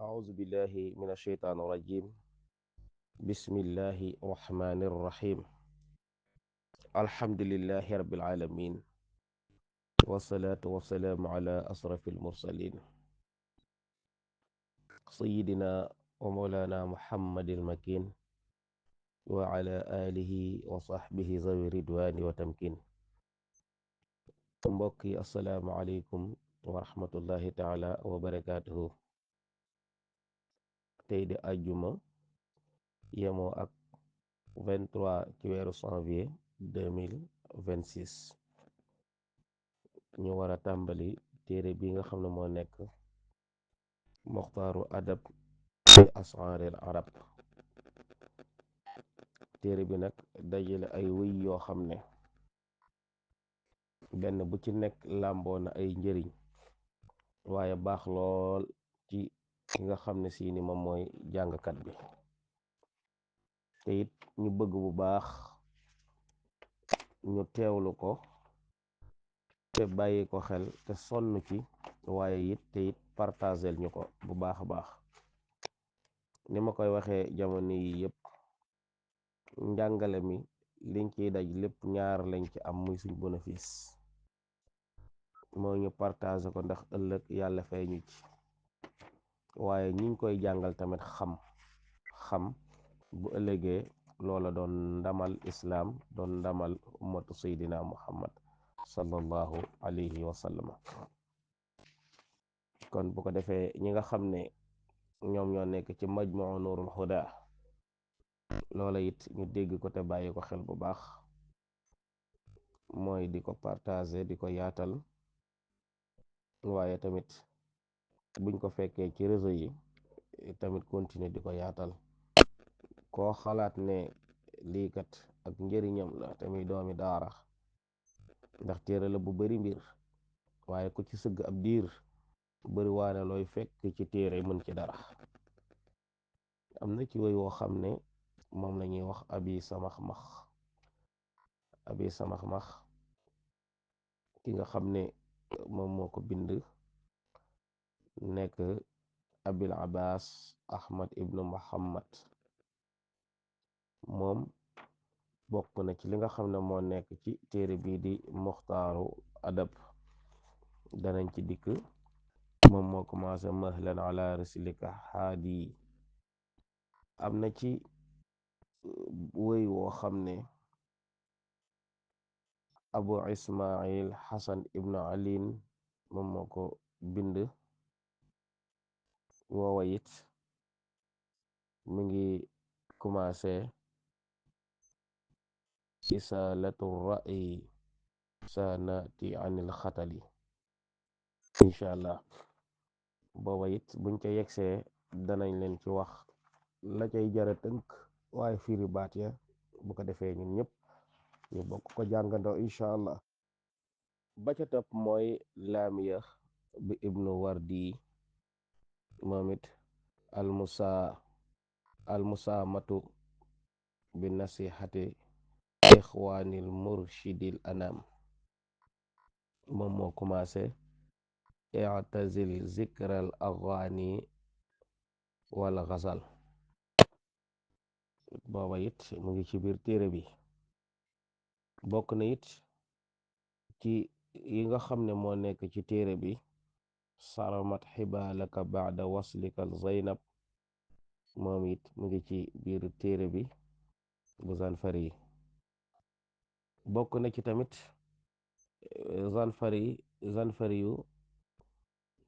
أعوذ بالله من الشيطان الرجيم. بسم الله الرحمن الرحيم. الحمد لله رب العالمين، والصلاة والسلام على أشرف المرسلين سيدنا ومولانا محمد المكين وعلى آله وصحبه ذوي الرضوان وتمكين. mbokk yi assalaamu aleykum wa rahmatullahi taala wa barakaatuhu. tey di àjjuma yemoo ak 23 ci weeru janvier 2026 ñu war a tàmbali téere bi nga xam ne moo nekk muxtaaru adab fi as'aaril arab. téere bi nag dajale ay wëy yoo xam ne benn bu ci nekk làmboo na ay njëriñ, waaye baax lool ci ki nga xam ne si ni moom mooy jàngkat bi. te it ñu bëgg bu baax ñu teewlu ko te bàyyi ko xel te sonn ci, waaye it te it partagel ñu ko bu baax a baax. ni ma koy waxee jamono yi yëpp, njàngale mi liñ ciy daj lépp ñaar lañ ci am, muy suñ bénéfice moo ñu partage ko ndax ëllëg yàlla fay ñu ci, waaye ñiñ koy jàngal tamit xam bu ëllëgee loola doon ndamal islaam, doon ndamal ummatu seydina muhammad sallallahu alayhi wa sallam. kon bu ko defee ñi nga xam ne ñoom ñoo nekk ci majmuu nuurul huda, loola it ñu dégg ko te bàyyi ko xel bu baax, mooy di ko partager, di ko yaatal, waaye tamit buñ ko fekkee ci réseau yi tamit continuer di ko yaatal. koo xalaat ne lii kat ak njëriñam la te muy doomi daara, ndax téere la bu bari mbir, waaye ku ci sëgg ab diir bari waane looy fekk ci téere mën ci dara. am na ci woy woo xam ne moom la ñuy wax abi samax ki nga xam ne moom moo ko bind nekk abil abbas ahmad ibnu muhammad. moom bokk na ci li nga xam ne moo nekk ci téere bii di muxtaaru adab, danañ ci dikk. moom moo commencé mahlan ala rislika haadi. am na ci wëy woo xam ne abu ismail hasan ibnu alin moom moo ko bind. woowa it mi ngi commencé isaalatu ra'yi sanati anil xatali. incha allah booba it buñ ca yegsee danañ leen ci wax la cay jara tënk, waaye firi baat ya bu ko defee ñun ñëpp ñu bokk ko jàngandoo incha allah. ba ca topp mooy laamiya bi ibnu wardi, moom it almusaamatu bi nasihati ixwaanil murshidil anam. moom moo commencé i'tazil zikral aghaani wal ghazal. booba it mu ngi ci biir téere bi. bokk na it ci yi nga xam ne moo nekk ci téere bi saramat xibaalaka baada waslikal zaynab. moom it mu ngi ci biir téere bi bu Zanfari. bokk na ci tamit Zanfari yu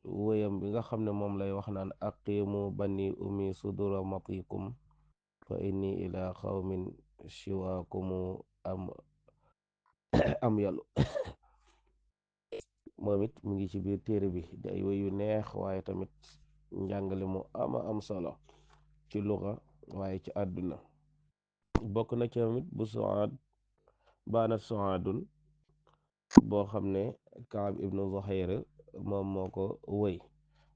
wëyam bi nga xam ne moom lay wax naan aqimu bani umi sudura matikum fa inni ila xawmin shiwaakumu am yalu. moom it mu ngi ci biir téere bi di ay wëy yu neex, waaye tamit njàngale mu am solo ci luga waaye ci àdduna. bokk na ci tamit bu Suaad baanat Suaadun, boo xam ne Kaab ibnu Zuhayr moom moo ko wëy.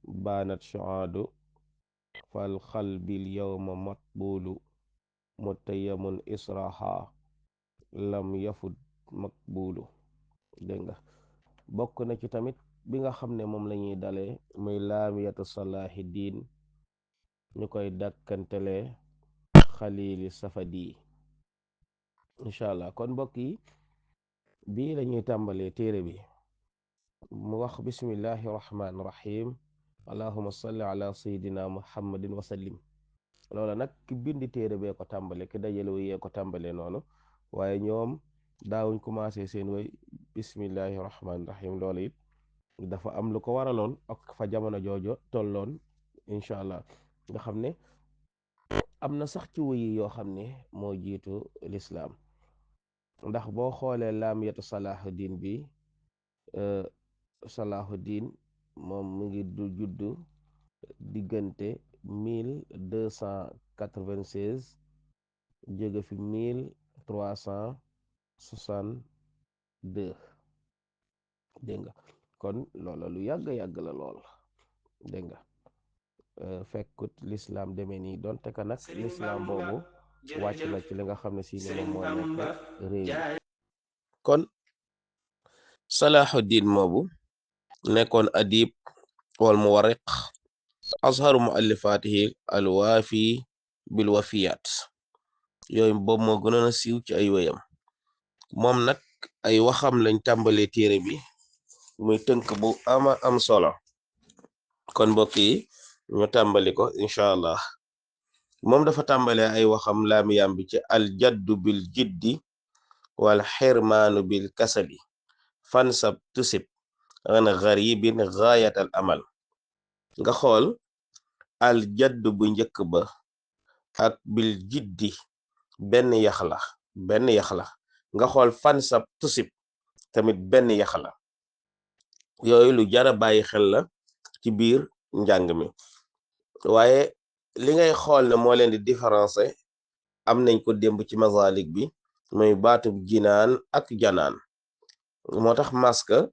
baanat Suaadu fal xalbil yawma matbulu mutayamun israha lam yafud makbulu. dégg nga. bokk na ci tamit bi nga xam ne moom la ñuy dalee muy laamiyatu salaahi diin ñu koy dàkkantele xalili safadi incha allah. kon mbokk yi bii lañuy tàmbalee téere bi mu wax bismillahi rahmaani rahim allahuma salli ala sayidina muhammadin wa sallim. loola nag ki bindi téere bee ko tàmbale ki dajale yee ko tàmbale noonu, waaye ñoom daawuñ commencé seen way bismillahi rahmaani rahim. loola it dafa am lu ko waraloon ak fa jamono joojo tolloon incha allah, nga xam ne am na sax ci wuyi yoo xam ne moo jiitu lislaam. ndax boo xoolee laamiyatu salaahuddin bi salaahuddin moom mu ngi du juddu diggante 1296 jóge fi 1362 dégg nga, kon loola lu yàgg la lool dégg nga. fekkut lislaam demee nii donte ka nag lislaam boobu wàcc na ci li nga xam ne si ni moom moo nekk réew mi. kon Salahuddin moobu nekkoon adib wal muwarriq azharu muallifatihi alwaafi bil wafiyat, yooyu boobu moo gënoon a siiw ci ay wéyam. moom nag ay waxam lañ tàmbalee téere bi muy tënk bu ama am solo. kon mbokk yi ñu tàmbali ko incha allah. moom dafa tàmbalee ay waxam laamiyam bi ci aljaddu bil jiddi wal xirmaanu bil kasali fansab tusib an garibin gaayatal amal. nga xool aljaddu bu njëkk ba ak bil jiddi benn yax la nga xool fansab tusib tamit benn yax la. yooyu lu jara bàyyi xel la ci biir njàng mi, waaye li ngay xool ne moo leen di différencé am nañ ko démb ci mazalik bi muy baatub jinaan ak janaan. moo tax maska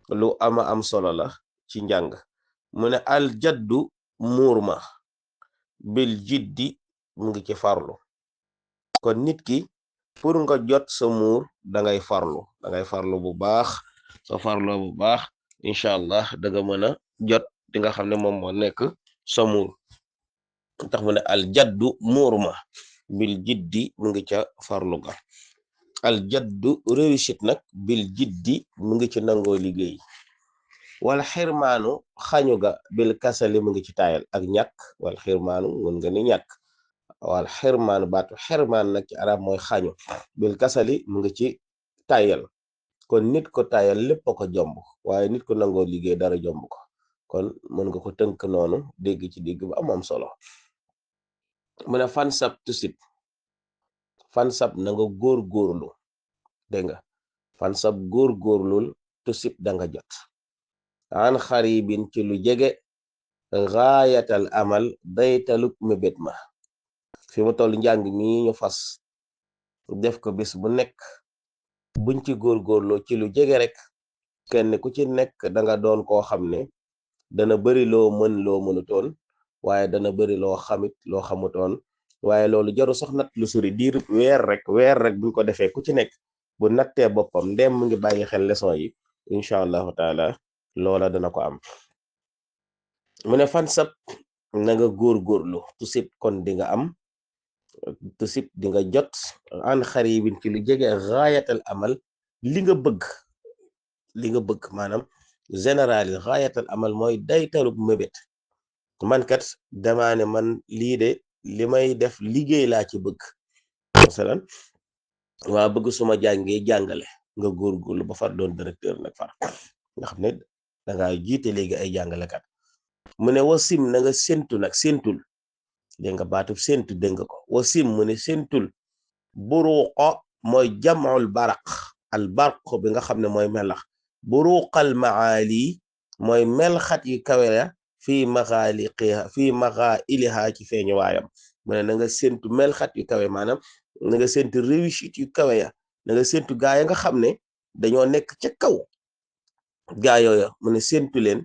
lu ama am solo la ci njàng. mu ne al jaddu muur ma bil jiddi mu ngi ci farlu. kon nit ki pour nga jot sa muur dangay farlu bu baax. sa farloo bu baax incha allah danga mën a jot di nga xam ne moom moo nekk sa muur. tax mu ne al jaddu muur ma bil jiddi mu ngi ca farlu ga. al jaddu réussite nag bil jiddi mu ngi ci nangoo liggéey. wala xirmaanu xañu ga bil kasali mu ngi ci taayal ak ñàkk. wala xirmaanu mun nga ni ñàkk. wala xirmaanu baatu xirmaan nag ci arab mooy xañu, bil kasali mu ngi ci taayal. kon nit ko taayal lépp a ko jomb, waaye nit ko nangoo liggéey dara jomb ko. kon mën nga ko tënk noonu dégg ci dégg bu am solo. mu ne fansab tusib, fansab na nga góor-góorlu dégg nga. fansab góor-góorlul tusib da nga jot. an xaribin ci lu jege gaayatal amal daytaluk mébét ma. fi mu toll njàng mi ñu fas def ko bis bu nekk buñ ci góor-góorloo ci lu jege rek kenn ku ci nekk danga doon koo xam ne dana bari loo mën loo mënutoon, waaye dana bari loo xamit loo xamutoon. waaye loolu jaru sax nat lu suri diir weer rek buñ ko defee ku ci nekk bu nattee boppam ndem mu ngi bàyyi xel leçon yi incha allahu taala loola dana ko am. mu ne fansab na nga góor-góorlu tusib kon di nga am, tusib di nga jot an xaribin ci lu jege gaayatal amal li nga bëgg maanaam général yi gaayatal amal mooy daytalub mébét. man kat damaa ne man lii de li may def liggéey laa ci bëgg. masalan waa bëgg suma jàngee jàngale nga góorgóorlu ba far doon directeur nag far nga xam ne dangaa jiite léegi ay jàngalekat. mu ne wasim na nga séntu nag séntul dégg nga baatub séntu dégg nga ko. wasim mu ne séntul buruqo mooy jamul baraq al barq bi nga xam ne mooy melax. buruqal maali mooy melxat yu kawe ya fii maxailiha ci feeñu waayam. mu ne na nga séntu melxat yu kawe, maanaam na nga séntu réussite yu kawe ya, na nga séntu gaa ya nga xam ne dañoo nekk ca kaw. gaa yooya mu ne séntu leen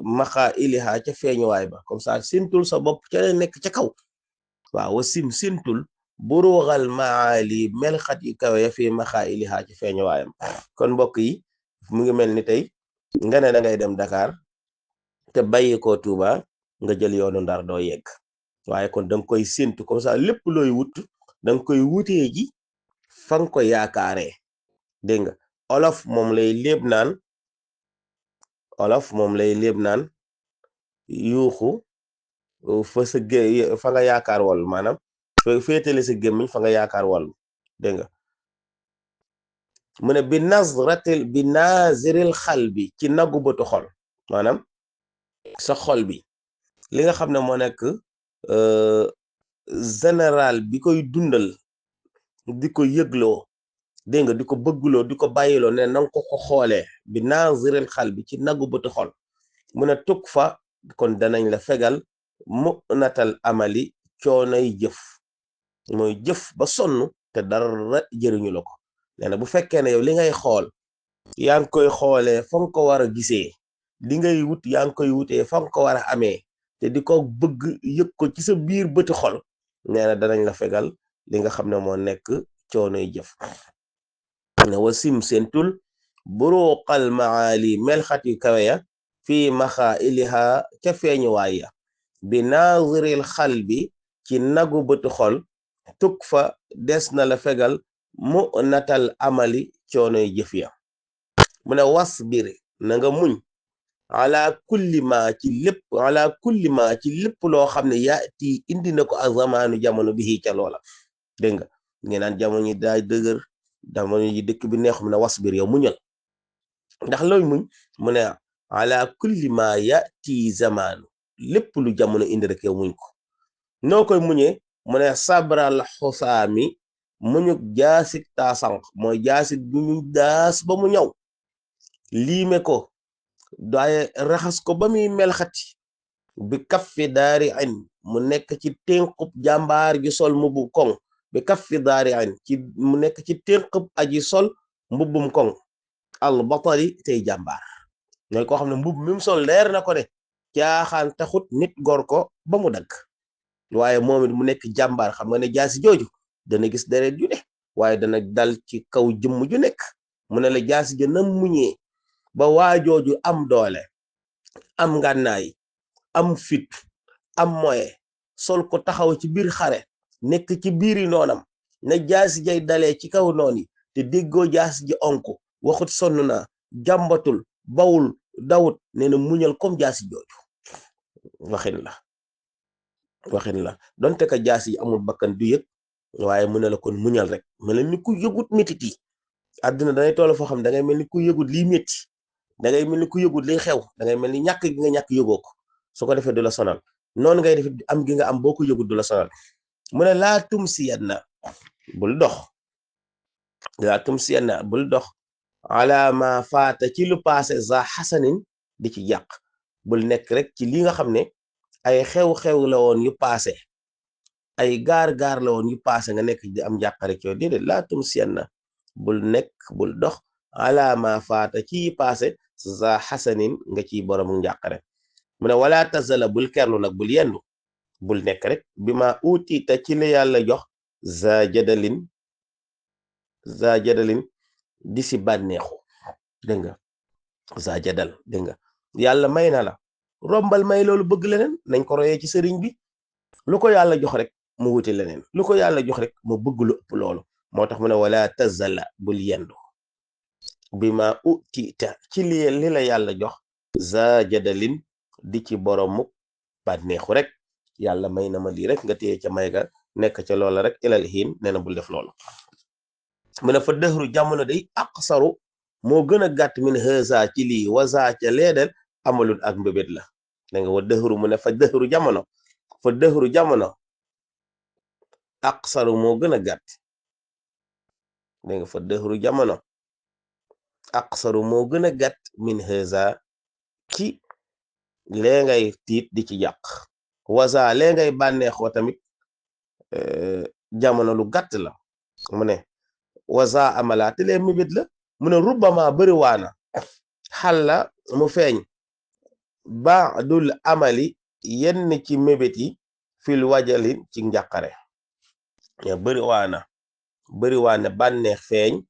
maxailiha ca feeñu waay ba, comme ça séntul sa bopp ca leen nekk ca kaw. waaw wasim séntul buruxal maali melxat yu kawe ya fii maxailiha ci feeñu waayam. kon mbokk yi mu ngi mel ni tey nga ne da ngay dem Dakar te bàyyi ko Touba nga jël yoonu ndar doo yegg waaye kon da nga koy séntu comme ça lépp looy wut da nga koy wutee ji fa nga ko yaakaaree dégg nga olof moom lay léeb naan yuuxu fa sa fa nga yaakaar wàllu maanaam féetale sa gémmiñ fa nga yaakaar wàllu dégg nga mu ne bi naziril xal bi ci nagu bëtu xol maanaam sa xol bi li nga xam ne moo nekk général bi koy dundal di ko yëgloo dégg nga di ko bëgguloo di ko bàyyiloo ne nanga ko xoolee bi naziril xal bi ci nagu bëtu xol mu ne tukk fa kon danañ la fegal mu natal amali coonay jëf mooy jëf ba sonn te dara jëriñu la ko nee na bu fekkee ne yow li ngay xool yaa ngi koy xoolee fa nga ko war a gisee li ngay wut yaa ngi koy wutee fa nga ko war a amee te di ko bëgg yëg ko ci sa biir bëti xol nee na danañ la fegal li nga xam ne moo nekk coonoy jëf ne wasim sentul buruqal maali melxat yu kawe ya fii maxa iliha ca feeñuwaay ya bi naaziril xal bi ci nagu bëti xol tukk fa des na la fegal mu natal amali coonoy jëf ya mu ne wasbir na nga muñ ala kulli ma ci lépp loo xam ne yaati indi na ko azamaanu jamono bi ca loola dégg nga ngeen naan jamono yi daay dëgër jamono yi dëkk bi neexum ne wasbir yow muñal ndax looy muñ mu ne ala kulli ma yaati zamaanu lépp lu jamono indi rek yow muñ ko noo koy muñee mu ne sabral xusaami muñu jaasik taasanq mooy jaasik bu ñu daas ba mu ñaw liime ko daaye raxas ko ba muy melxati bi kaffi daari añ mu nekk ci ténqub jàmbaar ji sol mbubu koŋ bi kaffi daari añ mu nekk ci ténqub aji sol mbubum koŋ al batali tey jàmbaar ñooy koo xam ne mbub mi mu sol leer na ko ne caaxaan taxut nit gor ko ba mu dagg waaye moom it mu nekk jàmbaar xam nga ne jaasi jooju dana gis deret ju ne waaye dana dal ci kaw jëmm ju nekk mu ne la jaasi ja nam muñee ba waajooju am doole am ngànnaay am fit am moye sol ko taxaw ci biir xare nekk ci biiri noonam na jaasi jay dalee ci kaw noon yi te déggoo jaasi ji onku waxut sonn na jàmbatul bawul dawut nee na muñal comme jaasi jooju waxin la donte ka jaasi yi amul bakkan du yëg waaye mu ne la kon muñal rek mel ni ku yëgut métit yi àdduna danay toll foo xam da ngay mel ni ku yëgut lii métti da ngay mel ni ku yëgut liy xew da ngay mel ni ñàkk gi nga ñàkk yëgoo ko su ko defee du la sonal noonu ngay def am gi nga am boo ko yëgut du la sonal mu ne laa tumsiyanna bul dox ala ma faata ci lu paase za xasanin di ci yàq bul nekk rek ci li nga xam ne ay xew-xew la woon yu paase ay gaar-gaar la woon yu paase nga nekk di am njàqare ci yow déedéet laa tumsiyanna bul dox ala ma faata ci paase za xasanin nga ciy borom njàqare mu ne wala tazala bul kerlu nag bul yendu bul nekk rek bi ma uutiita ci la yàlla jox za jadalin di si bànneexu dégg nga za jadal dégg nga yàlla may na la rombal may loolu bëgg leneen nañ ko royee ci sëriñ bi lu ko yàlla jox rek mu wuti leneen lu ko yàlla jox rek mu bëgg lu ëpp loolu moo tax mu ne wala tazala bul yendu bi ma utiita ci li la yàlla jox za jadalin di ci boromuk bànneexu rek yàlla may na ma lii rek nga téye ca may ga nekk ca loola rek ilal xiin nee na bul def loolu mu ne fa dëxru jamono day aqsaru moo gën a gàtt min hëza ci lii waza ca leedal amalul ak mbébét la da nga wa dëxru mu ne fa dëxru jamono aqsaru moo gën a gàtt da nga fa dëxru jamono aqsaru moo gën a gàtt min hëza ci lee ngay tiit di ci yàq waza lee ngay bànneexoo tamit jamono lu gàtt la mu ne waza amala te lee mébét la mu ne rubbama bëri waana xalla mu feeñ baadul amali yenn ci mébét yi fil wajalin ci njàqare bëri waana bànneex feeñ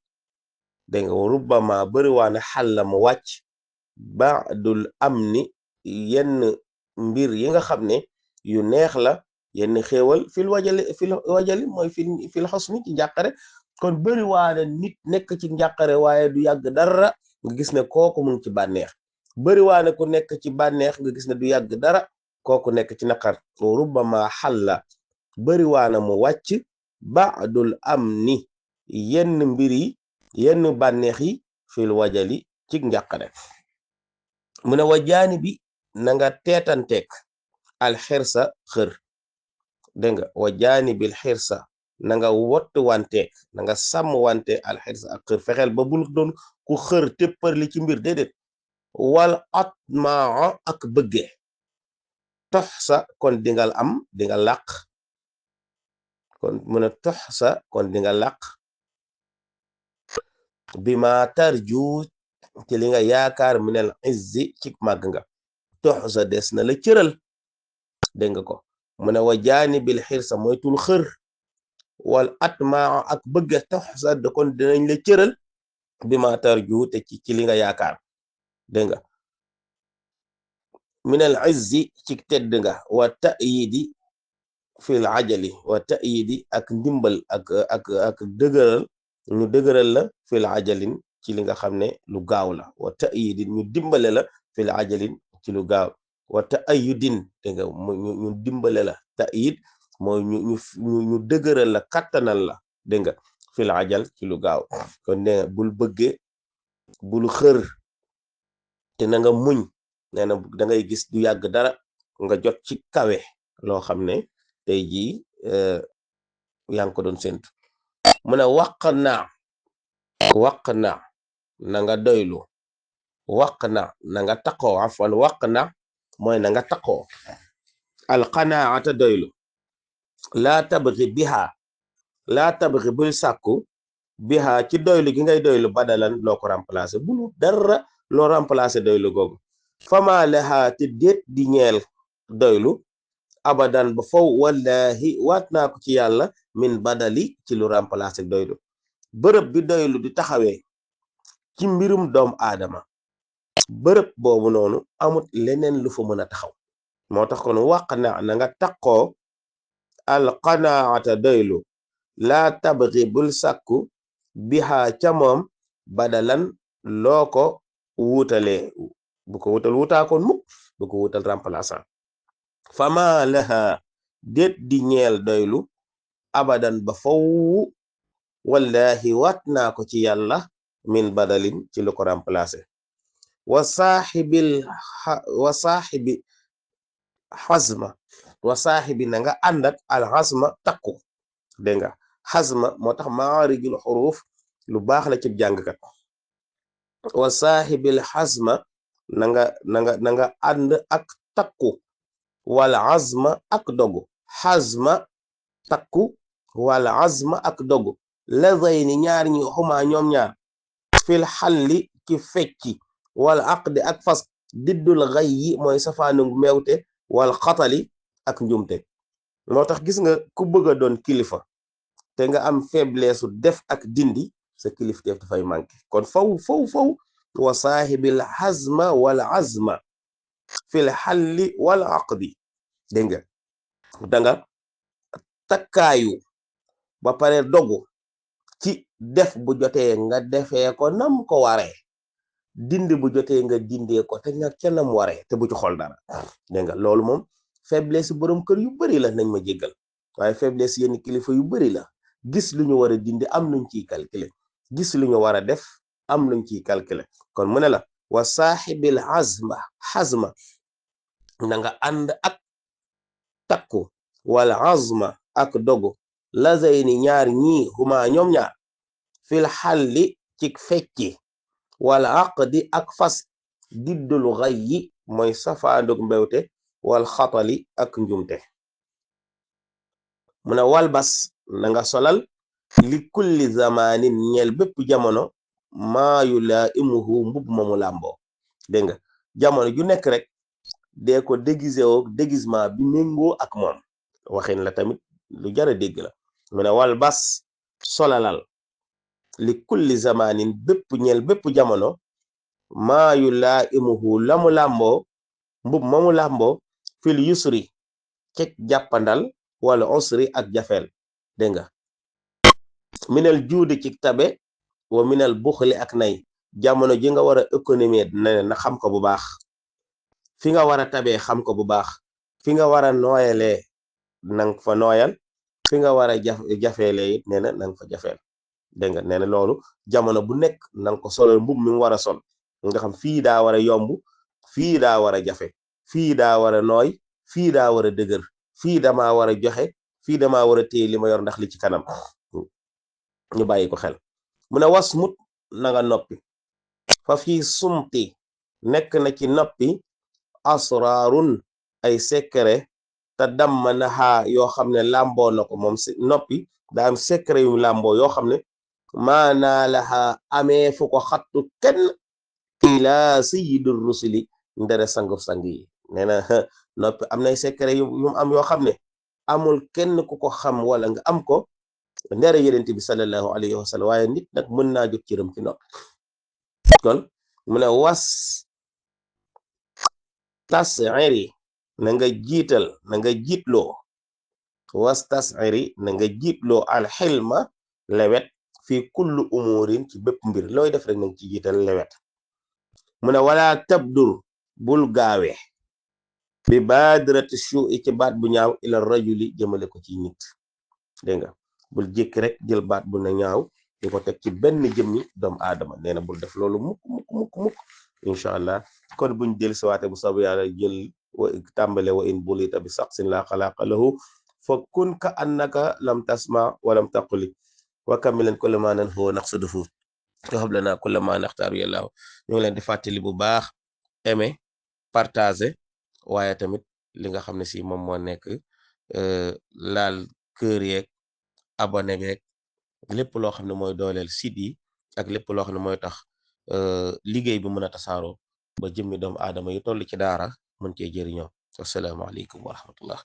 dégg nga rubbama bëri waana xalla mu wàcc baadul amni yenn mbir yi nga xam ne yu neex la yenn xéewal fil wajali mooy fil xusni ci njàqare kon bëri waane nit nekk ci njàqare waaye du yàgg dara nga gis ne kooku mu ngi ci bànneex bëri waane ku nekk ci bànneex nga gis ne du yàgg dara kooku nekk ci naqar rubbama xalla bëri waana mu wàcc baadul am ni yenn mbir yi yenn bànneex yi fil wajali ci njàqare mu ne wa jaani bi na nga teetanteeg alxirsa xër dégg nga wa jaani bil xirsa na nga wott wanteeg na nga sàmm wante alxirsa ak xër fexeel ba bul doon ku xër téppar li ci mbir déedéet wal atmaa ak bëgge tox sa kon dingal am dinga làq kon mu ne tox sa kon dinga làq bi ma tarju ci li nga yaakaar minal izzi ci màgg nga tox sa des na la cëral dégg nga ko mu ne wa jaani bil xirsa moytul xër wal atmaa ak bëgge tox sa da kon dinañ la cëral bi ma tarju te ci li nga yaakaar dégg nga minal izzi ci tedd nga wa ta'yidi fil ajali wa ta'yidi ak ndimbal ak dëgëral ñu dëgëral la fil ajalin ci li nga xam ne lu gaaw la wa ta'yidi ñu dimbale la fil ajalin ci lu gaaw wa ta'ayyudin dégg nga ñu dimbale la ta'yid mooy ñu dëgëral la kattanal la dégg nga fil ajal ci lu gaaw kon ne bul bëgge bul xër te na nga muñ nee na da ngay gis du yàgg dara nga jot ci kawe loo xam ne tey jii yaa ngi ko doon séntu mu ne waq na na nga doylu waq na nga taqoo afwan waq na mooy na nga taqoo alqanaata doylu laa tabgi bul sàkku biha ci doylu gi ngay doylu badalan loo ko remplacer bulu dara loo remplacer doylu googu fama laha te déet di ñeel doylu abadan ba faw wallahi waat naa ko ci yàlla min badali ci lu remplacer doylu bërëb bi doylu di taxawee ci mbirum doom aadama bërëb boobu noonu amut leneen lu fa mën a taxaw moo tax kon waq na nga taqoo alqanaata doylu laa tabgi bul sàkku biha ca moom badalan loo ko wuutalee bu ko wutal wutaakoon mukk bu ko wutal remplaçant fama laha déet di ñeel doylu abadan ba faw wallahi waat naa ko ci yàlla min badalin ci lu ko remplacer wa saaxibi na nga ànd ak al xasma takku dégg nga xasma moo tax maarijul xuruuf lu baax la ci jàngkat wa saaxibil xasma na nga ànd ak takku wala azma ak dogu xasma takku wala azma ak dogu lazayni ñaar ñi xumaa ñoom ñaar fil xalli ci fecci wala aqdi ak fas diddul xay yi mooy safaanu meewte wal xatali ak njumte moo tax gis nga ku bëgg a doon kilifa te nga am faiblesse def ak dindi sa kilifteef dafay manqué kon faw wa saahibil hazma wal azma fil xalli wal aqdi dégg nga danga takkaayu ba pare dogu ci def bu jotee nga defee ko nam ko waree dindi bu jotee nga dindee ko te nga ca nam waree te bu ci xool dara dégg nga loolu moom faiblesse borom kër yu bari la nañ ma jéggal waaye faiblesse yenn kilifa yu bari la gis lu ñu war a dindi am luñ ciy calculer gis lu ñu war a def am luñ ciy calculer kon mu ne la wa saaxibil xazma na nga ànd ak takku wala azma ak dogu lazayni ñaar ñii huma ñoom ñaar fil xalli ci fecci wala aqdi ak fas diddul xayyi mooy safaandug mbewte wal xatali ak njumte mu ne walbas na nga solal li kulli zamanin ñeel bépp jamono maayu laa imuhu mbub moomu làmboo dégg nga jamono ju nekk rek dee ko déguisé woo déguisement bi méngoo ak moom waxin la tamit lu jara dégg la mu ne walbas solalal li kulli zamanin bépp ñeel bépp jamono maayu laa imuhu lamu làmboo mbub moomu làmboo fil yusri ceg jàppandal wala usri ak jafeel dégg nga minal juudi ci tabe wa minal buxli ak nay jamono ji nga war a économie na xam ko bu baax fi nga war a tabee xam ko bu baax fi nga war a nooyalee nang fa nooyal fi nga war a jafeelee it nee na nang fa jafeel dégg nga nee na loolu jamono bu nekk nanga ko solal mbub mi mu war a sol nga xam fii daa war a yomb fii daa war a jafe fii daa war a nooy fii daa war a dëgër fii damaa war a joxe fii damaa war a téye li ma yor ndax li ci kanam ñu bàyyi ko xel mu ne was mut na nga noppi fa fii sumti nekk na ci noppi asraarun ay secret te damma naxaa yoo xam ne làmboo na ko moom si noppi daa am secret yu làmboo yoo xam ne maanaa laxaa amee fu ko xattu kenn ila sayyidur rusuli ndere sangu sang yi nee na noppi am nay secret yu am yoo xam ne amul kenn ku ko xam wala nga am ko ndere yenent bi sallallahu alayhi wa sallam waaye nit nag mën naa jot cëram ci noppi kon mu ne was tasiri na nga jiital na nga jiitloo was tasiri na nga jiitloo alxilma lewet fi kullu umurin ci bépp mbir looy def rek na nga ci jiital lewet mu ne wala tabdur bul gaawe bi baadirati shu ci baat bu ñaaw ila rajuli jëmale ko ci nit dégg nga bul jékki rek jël baat bu na ñaaw di ko teg ci benn jëmmi doomu aadama nee na bul def loolu mukk incha allah kon buñ jël siwaate bu sabu yàlla jël tàmbale wa in bulita bi saqsin la xalaqa lahu fa kun ka annaka lam tasma walam taquli wa kamilan kulla ma nan huwa naqsuduhu waxab lana kulla ma naxtaaru yàllaahu ñu ngi leen di fàttali bu baax aimer partager waaye tamit li nga xam ne si moom moo nekk laal kër yeeg abonné beeg lépp loo xam ne mooy dooleel site yi ak lépp loo xam ne mooy tax liggéey bi mën a tasaaroo ba jëmmi doomu aadama yu toll ci daara mën cee jëriñoo asalaamaaleykum wa rahmatullah